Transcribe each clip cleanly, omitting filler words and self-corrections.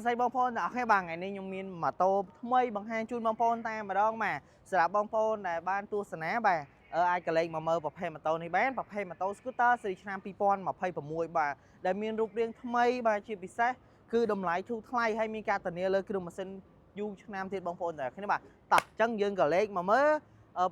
សួស្តីបងប្អូនទាំងអស់គ្នាបាទថ្ងៃនេះខ្ញុំមានម៉ូតូថ្មីបង្ហាញជូនបងប្អូនតែម្ដងបាទសម្រាប់បងប្អូនដែលបានទស្សនាបាទអាចក្រឡេកមកមើលប្រភេទម៉ូតូនេះបានប្រភេទម៉ូតូ Scooter ស៊េរីឆ្នាំ2026បាទដែលមានរូបរាងថ្មីបាទជាពិសេសគឺតម្លៃធូរថ្លៃហើយមានការធានាលើគ្រឿងម៉ាស៊ីនយូរឆ្នាំទៀតបងប្អូនទាំងអស់គ្នាបាទតោះអញ្ចឹងយើងក្រឡេកមកមើល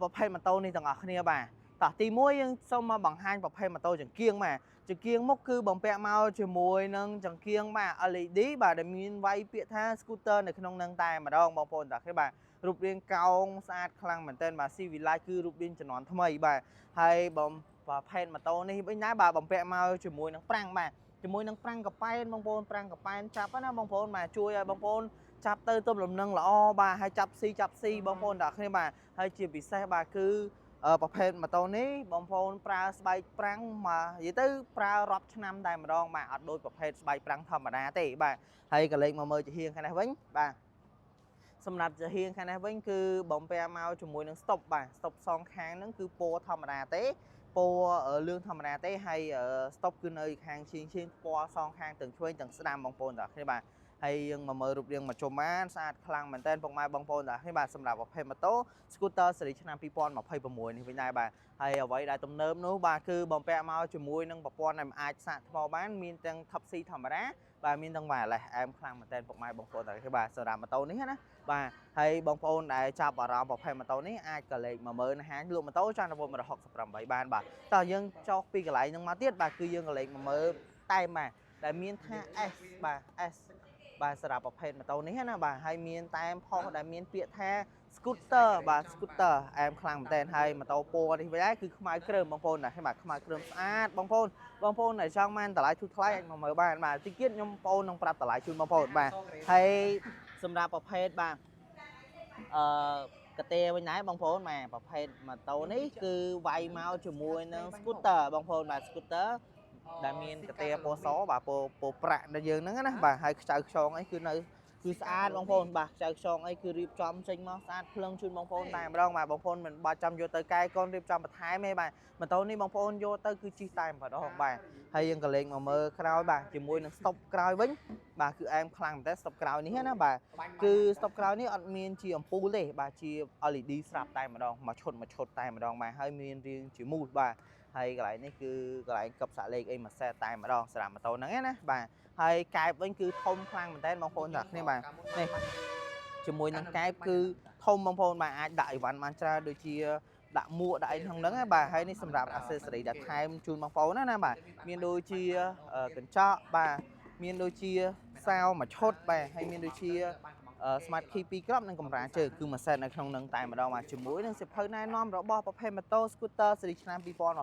ប្រភេទម៉ូតូនេះទាំងអស់គ្នាបាទតោះទី1យើងសូមមកបង្ហាញប្រភេទម៉ូតូចង្គៀងបាទ ចង្គៀងមុខគឺបំពាក់មកជាមួយនឹងចង្គៀងបាទ LED បាទដែលមានវាយពាក្យថា scooter នៅក្នុងនឹងតែម្ដងបងប្អូនតាគេបាទរូបរាងកោងស្អាតខ្លាំងមែនទែនបាទ CVLife គឺរូបរាងជំនាន់ថ្មីបាទហើយបំប្រភេទម៉ូតូនេះវិញដែរបាទបំពាក់មកជាមួយនឹងប្រាំងបាទជាមួយនឹងប្រាំងកប៉ែនបងប្អូនប្រាំងកប៉ែនចាប់ណាបងប្អូនបាទជួយឲ្យបងប្អូនចាប់ទៅទប់លំនឹងល្អបាទហើយចាប់ស៊ីចាប់ស៊ីបងប្អូនតាគ្នាបាទហើយជាពិសេសបាទគឺ ប្រភេទម៉ូតូនេះបងប្អូនប្រើស្បែកប្រាំងមកនិយាយទៅប្រើរាប់ឆ្នាំតែម្ដងបាទអត់ដូចប្រភេទស្បែកប្រាំងធម្មតាទេបាទហើយកលេចមកមើលជាហៀងខាងនេះវិញបាទសម្រាប់ជាហៀងខាងនេះវិញគឺបំពាក់មកជាមួយនឹង stop បាទ stop សងខាងហ្នឹងគឺពណ៌ធម្មតាទេពណ៌លឿងធម្មតាទេហើយ stop គឺនៅខាងឈៀងឈៀងពណ៌សងខាងទាំងឆ្វេងទាំងស្ដាំបងប្អូនទាំងគ្នាបាទហើយយើងមកមើលរូបរាងមកជុំបានស្អាតខ្លាំងមែនទែនពុកម៉ែបងប្អូនទាំងគ្នាបាទសម្រាប់ប្រភេទម៉ូតូ scooter ស៊េរីឆ្នាំ2026នេះវិញដែរបាទហើយអ្វីដែលទំនើបនោះបាទគឺបំពាក់មកជាមួយនឹងប្រព័ន្ធដែលអាចសាកថ្មបានមានទាំង Type C ធម្មតាបាទមានទាំង wireless អែមខ្លាំងមែនទែនពុកម៉ែបងប្អូនទាំងគ្នាបាទសម្រាប់ម៉ូតូនេះណាបាទហើយបងប្អូនដែលចាប់អារម្មណ៍ប្រភេទម៉ូតូនេះអាចក្រឡេកមកមើលនៅហាងលក់ម៉ូតូចន្ទវុឌ្ឍ168បានបាទតោះយើងចុះពីកន្លែងហ្នឹងមកទៀតបាទគឺយើងក្រឡេកមកមើលតែមបាទដែលមានថា S បាទ S បាទសម្រាប់ប្រភេទម៉ូតូនេះណាបាទហើយមានតែមផុសដែលមានពាក្យថា scooter បាទ scooter អែមខ្លាំងមែនតើហើយម៉ូតូពណ៌នេះវិញដែរគឺខ្មៅគ្រើមបងប្អូនណាបាទខ្មៅគ្រើមស្អាតបងប្អូនបងប្អូនដែលចង់បានតម្លៃធូរថ្លៃអាចមកមើលបានបាទតិចទៀតខ្ញុំបងប្អូននឹងប្រាប់តម្លៃជូនបងប្អូនបាទហើយសម្រាប់ប្រភេទបាទអឺកាទេវិញដែរបងប្អូនបាទប្រភេទម៉ូតូនេះគឺវាយមកជាមួយនឹង scooter បងប្អូនបាទ scooter ដែលមានកទេពណ៌សបាទពណ៌ពណ៌ប្រាក់ដល់យើងហ្នឹងណាបាទហើយខ្ចៅខ្យងអីគឺនៅគឺស្អាតបងប្អូនបាទខ្ចៅខ្យងអីគឺរៀបចំចេញមកស្អាតភ្លឹងជូនបងប្អូនតែម្ដងបាទបងប្អូនមិនបាច់ចាំយកទៅកែកូនរៀបចំបន្ថែមទេបាទម៉ូតូនេះបងប្អូនយកទៅគឺជិះតែម្ដងបាទហើយយើងក៏លេងមកមើលក្រោយបាទជាមួយនឹង stop ក្រោយវិញបាទគឺអែមខ្លាំងមែនតើ stop ក្រោយនេះណាបាទគឺ stop ក្រោយនេះអត់មានជាអំពូលទេបាទជា LED ស្រាប់តែម្ដងមួយឈុតមួយឈុតតែម្ដងបាទហើយមានរាងជាមូលបាទ ហើយកន្លែងនេះគឺកន្លែងកឹបសាក់លេខអីមួយសេតតែម្ដងសម្រាប់ម៉ូតូហ្នឹងណាបាទហើយកែបវិញគឺធំខ្លាំងមែនតើបងប្អូនទាំងគ្នាបាទនេះជាមួយនឹងកែបគឺធំបងប្អូនបាទអាចដាក់អីវ៉ាន់បានច្រើនដូចជាដាក់មួកដាក់អីក្នុងហ្នឹងណាបាទហើយនេះសម្រាប់ accessory ដែលថែមជូនបងប្អូនណាណាបាទមានដូចជាកញ្ចក់បាទមានដូចជាសោមួយឈុតបាទហើយមានដូចជា smart key 2គ្រាប់និងកម្រាលជើងគឺមួយសេតនៅក្នុងនឹងតែម្ដងបាទជាមួយនឹងសៀវភៅណែនាំរបស់ប្រភេទម៉ូតូ scooter ស៊េរីឆ្នាំ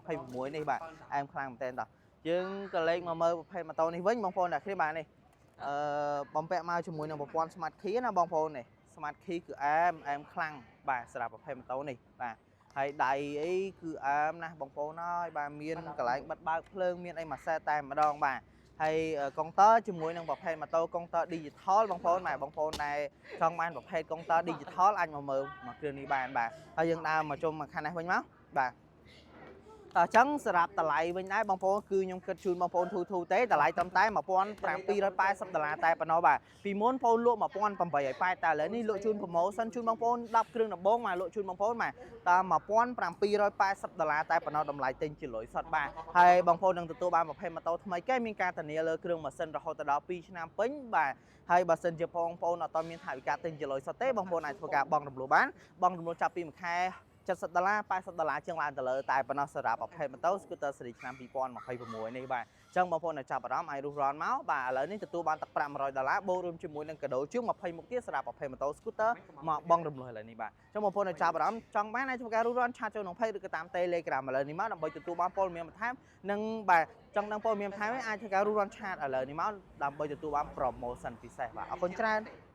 2026នេះបាទអែមខ្លាំងមែនទែនតោះយើងក៏លេខមកមើលប្រភេទម៉ូតូនេះវិញបងប្អូនអ្នកគ្នាបាទនេះអឺបំពាក់មកជាមួយនឹងប្រព័ន្ធ smart key ណាបងប្អូននេះ smart key គឺអែមអែមខ្លាំងបាទសម្រាប់ប្រភេទម៉ូតូនេះបាទហើយដៃអីគឺអែមណាស់បងប្អូនហើយបាទមានកន្លែងបិទបើកភ្លើងមានអីមួយសេតតែម្ដងបាទហើយកុងទ័រជាមួយនឹងប្រភេទម៉ូតូកុងទ័រ digital បងប្អូនបាទបងប្អូនដែលចង់បានប្រភេទកុងទ័រ digital អាចមកមើលមកគ្រឿងនេះបានបាទហើយយើងដើរមកជុំមកខាងនេះវិញមកបាទ តោះអញ្ចឹងសម្រាប់តម្លៃវិញដែរបងប្អូនគឺខ្ញុំគិតជូនបងប្អូនធូរធូរទេតម្លៃត្រឹមតែ1780ដុល្លារតែប៉ុណ្ណោះបាទពីមុនបងប្អូនលក់1880តែឥឡូវនេះលក់ជូន promotion ជូនបងប្អូន10គ្រឿងដំបូងមកលក់ជូនបងប្អូនបាទតាម1780ដុល្លារតែប៉ុណ្ណោះតម្លៃទិញជាលុយសុទ្ធបាទហើយបងប្អូននឹងទទួលបានប្រភេទម៉ូតូថ្មីកែមានការធានាលើគ្រឿងម៉ាស៊ីនរហូតដល់2ឆ្នាំពេញបាទហើយបើសិនជាបងប្អូនអត់មានថវិកាទិញជាលុយសុទ្ធទេបងប្អូនអាចធ្វើការបង់រំលោះបានបង់រំលោះចាប់ពីមួយខែ70ដុល្លារ80ដុល្លារជាងឡើងទៅលើតែប៉ុណ្ណោះសម្រាប់ប្រភេទម៉ូតូ scooter ស៊េរីឆ្នាំ2026នេះបាទអញ្ចឹងបងប្អូនដែលចាប់អារម្មណ៍អាចរុះរាន់មកបាទឥឡូវនេះទទួលបានទឹកប្រាក់100ដុល្លារបូករួមជាមួយនឹងកាដូជាង20មុខទៀតសម្រាប់ប្រភេទម៉ូតូ scooter មកបង់រំលោះឥឡូវនេះបាទអញ្ចឹងបងប្អូនដែលចាប់អារម្មណ៍ចង់បានអាចធ្វើការរុះរាន់ chat ចូលក្នុង page ឬក៏តាម Telegram ឥឡូវនេះមកដើម្បីទទួលបានព័ត៌មានបន្ថែមនិងបាទចង់ដឹងព័ត៌មានបន្ថែមអាចធ្វើការរុះរាន់ chat ឥឡូវនេះមកដើម្បីទទួលបាន promotion ពិសេសបាទអរគុណច្រើន។